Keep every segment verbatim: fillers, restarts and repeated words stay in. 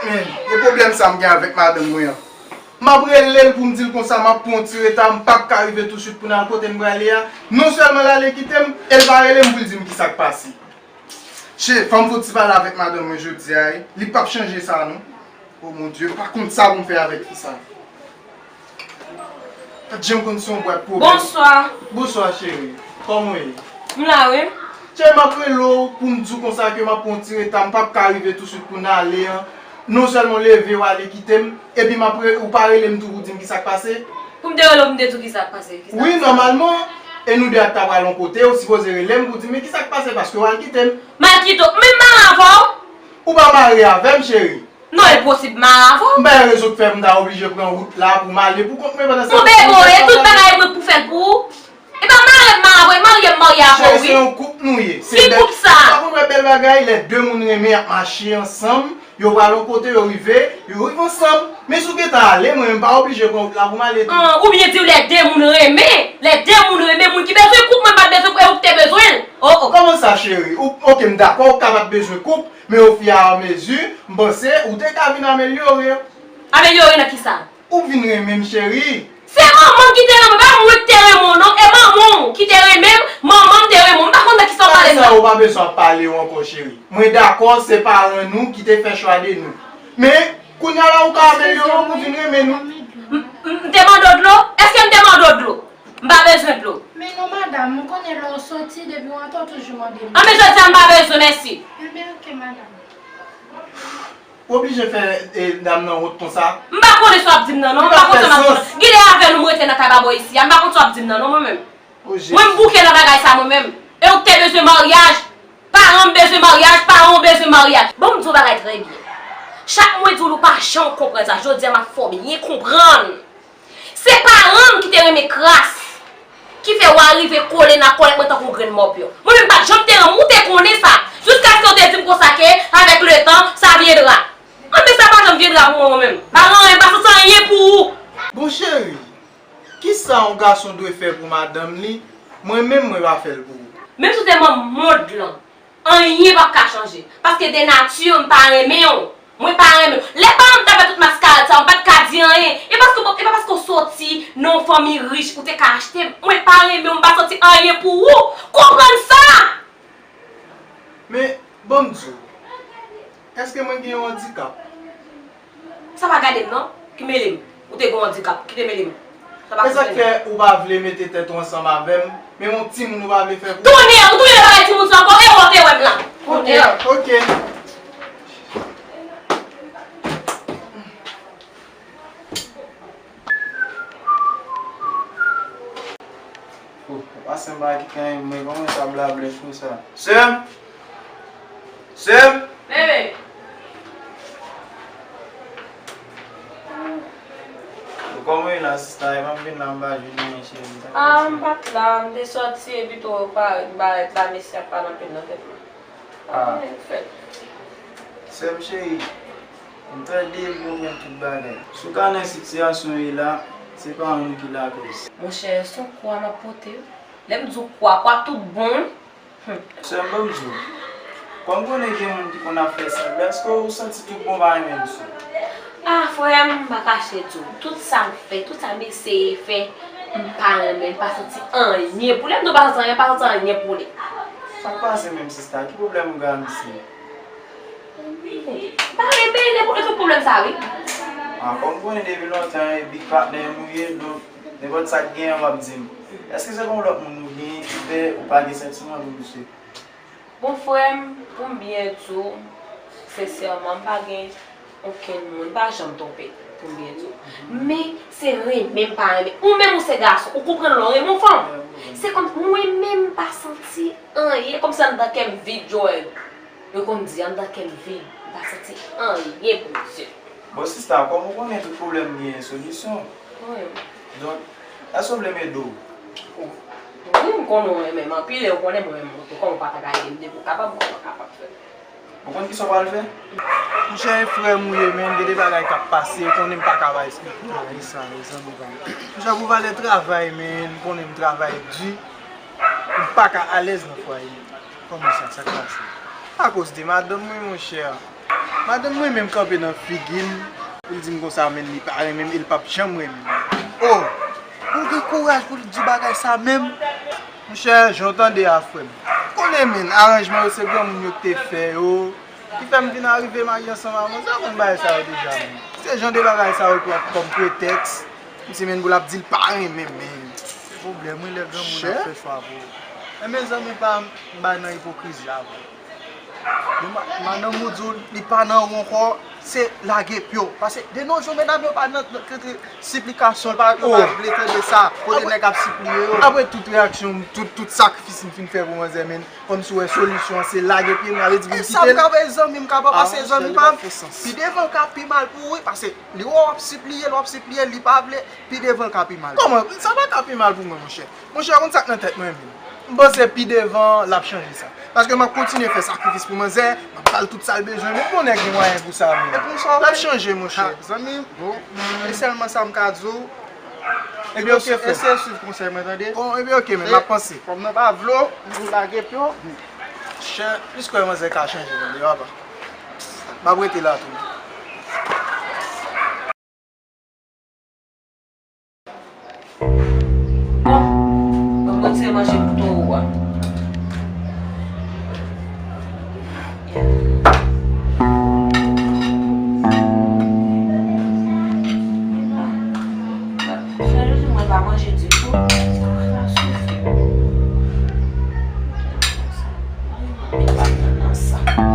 Men, e pwoblèm sa m gen avèk madanm mwen an. M ap rele l pou m di l konsa m ap pran yon ti reta, m p ap ka rive tousuit pou n al kote n prale a. Non sèlman l ale kite m, e l pa rele m pou l di m kisa k pase. Che, fò m fouti pale avèk madanm mwen jodi a, wi. Li p ap chanje sa, non. O mon Dye, m pa konn sa pou m fè avèk fi sa. Jan m konn se yon bwat pwoblèm. Bonswa. Bonswa, cheri. Kòman w ye? M la, wi. Cheri, m ap rele w pou m di w konsa ke m ap pran yon ti reta, m p ap ka rive tousuit pou n ale an. Non sèlman w leve w ale kite m, epi m ap re-, ou pa rele m tou pou di m kisa k pase. Pou m te rele w, pou m te di w kisa k pase. Kisa k pase? Wi, nòmalman, e nou de ak ta pral yon kote, ou sipoze rele m pou di m, men kisa k pase, paske w al kite m. M al kite w, men m mare avè w. Ou pa mare avè m, cheri. Non, enposib, m mare avè w. M pa gen rezon k fè m ta oblije pran wout la pou m ale pou kont mwen pandan se tan. Mon bebe, e tout bagay mwen pou fè l pou ou. E pa mare m mare avè w, e marye m marye avè w, wi. Cheri, se yon koup nou ye. Ki koup sa? Ou pa konn wè bèl bagay, lè de moun renmen y ap mache ansanm, yo pral yon kote, yo rive, yo rive ansanm. Men si w gentan ale, mwen menm m pa oblije pran wout la pou m ale tou. An, oubyen di w lè de moun renmen, lè de moun renmen, moun ki bezwen koup mwen pa t bezwen koup, e ou ki te bezwen l. O, o. Kòman sa, cheri? Ou, oke, m dakò, ou ka pa t bezwen koup, men ofiramezi, m panse ou te ka vin amelyore. Amelyore nan kisa? Ou vin renmen m, cheri. Se manman m ki te renmen w, pa mwen ki te renmen w, non. E manman w ki te renmen m, manman m te renmen w. M pa konn nan kisa w pale m nan. Sa ou pa bezwen ap pale yo ankò, cheri. Mwen dakò, se paran nou ki te fè chwa de nou. Men, kounye a la, ou ka amelyore w pou vin renmen nou. M, m, m te mande w dlo? Èske m te mande w dlo? M pa bezwen dlo. Men non, madanm, m konnen lè w soti, depi w antre, w toujou mande m. Anben, jodi a, m pa bezwen, mèsi. Enben, oke, madanm. Ou oblije fè, e, dam nan wont konsa. M pa konnen sa w ap di m nan, non. M pa konn sa m ap di w nan. Gide avè nou, m rete nan kay babò isi a. M pa konn sa w ap di m nan, non, mwen menm. O Jezi. Mwen, m bouke nan bagay sa, mwen menm. E ou k te bezwen maryaj. Paran m bezwen maryaj, paran w bezwen maryaj. Bon, m di w bagay trè byen. Chak mwen di w, ou pa janm konprann sa. Jodi a, m ap fè w byen konprann. Se paran m ki te renmen kras, ki fè w arive kole nan kòlèt mwen tankou yon grenn mòpyon. Mwen menm, m pa t janm te renmen w, ou te konnen sa. Jiskaske w te di m konsa ke, avec le temps, ça viendra. Anben, sa pa janm vyendra pou mwen, mwen menm. Paran m pa santi anyen pou ou. Bon, cheri, kisa yon gason dwe fè pou madanm li, mwen menm, mwen pa fè l pou ou? Menm si w te manman w lan, anyen p ap ka chanje. Paske de nati, m pa renmen w. Mwen pa renmen w. Lè paran m t ap fè tout maskarad sa, m pa t ka di anyen. E paske, e pa paske w soti nan yon fanmi rich ou te ka achte m. Mwen pa renmen w, m pa santi anyen pou ou. Konprann sa! Men, ban m di w, èske mwen gen yon andikap? Sa pa gade m non, ki mele m. Ou te gen yon andikap, ki te mele m. Sa pa konprann. E sa k fè ou pa vle mete tèt ou ansanm avè m, menm yon timoun ou pa vle fè pou mwen? Tonnè, ou tounen nan bagay timoun sa ankò, e wè w te wè m la. Tonnè. Oke, oke. Oh, ou pa sèm pa ki kanyen mwen, kòman sa blablèch konsa? Sè m! Sè m! Bebe! Ou kòman ye la, sista? E pa m vin la, m pa jwenn anyen, cheri. Ah, m pa t la, m te sòti, epi tou, pa, barèt la, mesye ap pale anpil nan tèt mwen. Ah. Sè m cheri, m tande, m konprann tout bagay. Si w ka nan sitiyasyon w ye la, se pa moun ki lakòz. Monchè, se yon kwa m ap pote wi. Lè m di w kwa, kwa tout bon. Hum. Sè m, ban m di w, kòm konnen gen moun ki konn ap fè sanblan, èske w santi tout bon bagay menm sou? Ah, frè m, m pa kache di w. Tout sa m fè, tout sa m eseye fè, m pa renmen, m pa santi anyen pou li. Lè m di w pa santi anyen, m pa santi anyen pou li. Sa k pase menm, sista? Ki pwoblèm ou gen ak misye? M pa renmen li, e tout pwoblèm sa, wi. Ah, kòm m konnen depi lontan, e big patnè nou ye, donk, nenpòt sa k genyen, w ap di m. Èske se pa yon lòt moun ou genyen ki fè ou pa gen santiman pou misye? Bon, frè m, pou m byen di w, sensèman, m pa gen okenn moun, m pa janm twonpe, pou m byen di w. Men, se renmen m pa renmen. Ou menm, ou se gason, ou konprann lè w renmen yon fanm. Se kòm mwen menm, m pa santi anyen, kòmsi anndan kè m vid, Joel. Yo konn di, anndan kè m vid, m pa santi anyen pou misye. Bon, sista, kòm ou konnen tout pwoblèm gen solisyon. Wi. Donk, èske w vle m ede w? Wi, m konnen w renmen m anpil e w konnen mwen menm tou, kòman w pa ta ka ede m depi w kapab, mwen pa kapab fè. Ou konn kisa w pral fè? Monchè, e frè m ou ye, men gen de bagay k ap pase, ou konnen m pa ka pa eksplike w. Sa, mezanmi, pa. Monchè, pou valè travay, men, m konnen m travay di, m pa ka alèz nan fwaye. Kòman sa, sa k pase? Akoz de madanm mwen, monchè. Madanm mwen menm kanpe nan figi m, pou l di m konsa, men li pa renmen m, e l p ap janm renmen m. Oh! Pou l gen kouraj pou l di bagay sa menm? Monchè, jan w tande a, frè m. Konnen, men, aranjman yo se granmoun yo ki te fè yo. Ki fè m vin arive marye ansanm ak manzè, konn bagay sa yo deja, men. Se jan de bagay sa yo pran kòm pretèks. M se menm pou l ap di l pa renmen m, men. Se pwoblèm, wi, lè granmoun ap fè chwa pou ou. Men, mezanmi, pa m bay nan ipokrizi a, vre. Yo, ma-, madanm ou di w li pa nan ou ankò, se lage pye w. Paske de nos jours, medam yo pa nan, nan, nan siplikasyon, pa, yo pa vle tande sa, kote nèg ap sipliye yo. Apre tout reyaksyon m, tout, tout sakrifis m fin fè pou manzè, men, kòmsi w wè solisyon an se lage pye m, sa vle di pou m kite l. E sa m ka fè zanmi m, ka pa pase zanmi pa m. Pi devan l ka pi mal pou ou, wi, paske li wè w ap sipliye l, w ap sipliye l, li pa vle, pi devan l ka pi mal. Kòman? Sa pa ka pi mal pou mwen, monchè. Monchè, ou konn sa k nan tèt mwen menm? M panse pi devan, l ap chanje sa. Paske m ap kontinye fè sakrifis pou manzè, m ap ba l tout sa l bezwen, men bon nèg gen mwayen pou sa, men. Epi w sa, l ap chanje, monchè. Ha, zanmi m, bon, e sèlman sa m ka di w. Ebyen, oke, frè. Eseye swiv konsèy mwen, tande? Bon, ebyen, oke, men m ap panse. Kòm nan pa vle w, m di w lage pye w. Chè, plis kwè manzè ka chanje, tande, papa. M ap rete la tou. Bon, ban m retire manje pou towo a. Cheri, mwen pa manje ditou. Sa pa ka swiv. Mwen pa nan sa. Mwen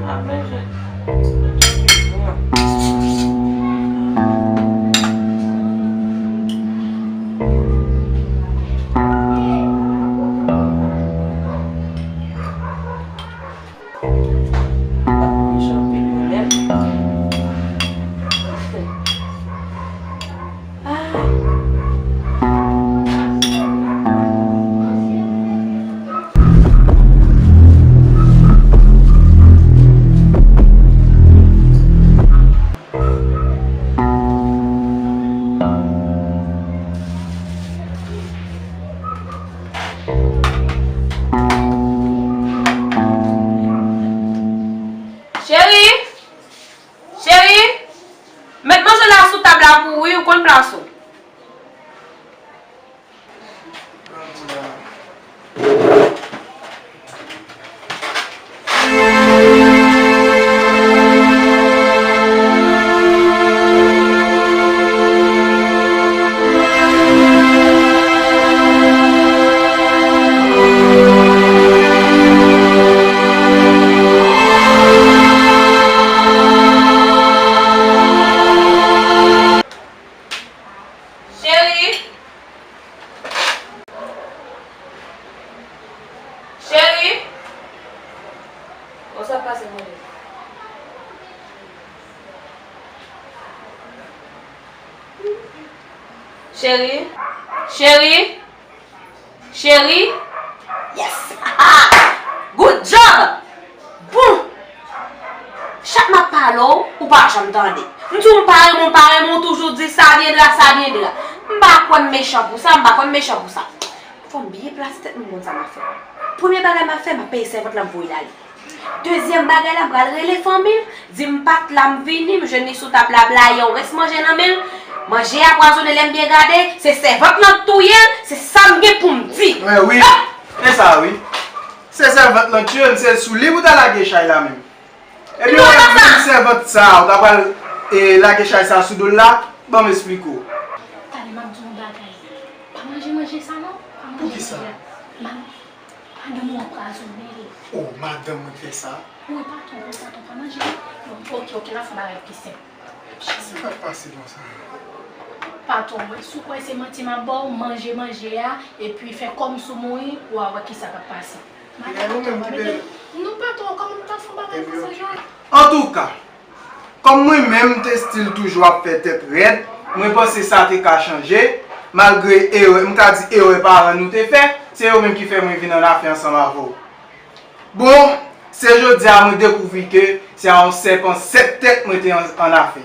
pa bezwen. Cheri! Cheri! Met manje la sou tab la pou ou, wi, ou konn plas ou. Cheri! Cheri! Bon, sa k pase, manje? Cheri! Cheri! Cheri! Yes! Good job! Bon! Chak m ap pale w, ou pa janm tande. M di w m pa renmen w, m pa renmen w, ou toujou di ça viendra, ça viendra. M pa kwè m mechan pou sa, m pa kwè m mechan pou sa. Fò m byen plase tèt m konn sa m ap fè. Premye bagay m ap fè, m ap peye sèvant la, m voye l ale. Dezyèm bagay la, m pral rele fanmi m, di m pa t la, m vini, m jwenn li sou tab la, blayi yon rès manje nan men l. Manje a pwazonnen, lè m byen gade, se sèvant lan k touye l, se sa m gen pou m di. Wi, wi. Ah! E sa, wi. Se sèvant lan k touye l, se sou li pou w ta lage chay la menm. Epi w wè menm sèvant sa, ou ta pral, e, lage chay sa sou do l la, ban m esplike w. Tande, m ap di w yon bagay. Pa manje manje sa non. Pa manje manje a. Poukisa? Madanm ou anpwazonnen l. Oh, madanm mwen fè sa? Wi, patwon, wi, patwon, pa manje. Bon, oke, oke, n ap fè yon bagay ki senp. Sa k ap pase konsa? Patwon, mwen, si w kwè se manti m ap ba w, manje manje a, epi fè kòmsi w mouri, w a wè kisa k ap pase. Madanm, patwon, pa mete. Non, patwon, kòman m t ap fè yon bagay konsa, Joel? Antouka, Kòm mwen menm, m te still toujou ap fè tèt rèd, mwen panse sa te ka chanje, malgre erè, m ka di erè paran nou te fè, se yo menm ki fè mwen vin annafè ansanm avè w. Bon, se jodi a mwen dekouvri ke se a yon sèpan sèt tèt mwen te an, annafè.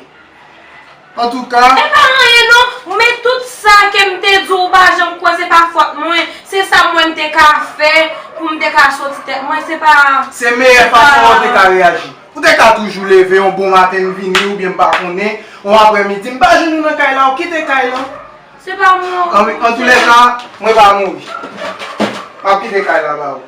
Antouka. E pa anyen non, men tout sa ke m te di w, ou pa janm kwè, se pa fòt mwen, se sa m wè m te ka fè. Pou m te ka soti tèt mwen, se pa... Se meyè fason ou te ka reyaji. Ou te ka toujou leve yon bon maten m vini oubyen m pa konnen, yon aprèmidi m pa jwenn ou nan kay la, ou kite kay la. Se pa mwen. Antoulèka, mwen pa mouri. M ap kite kay la ba ou.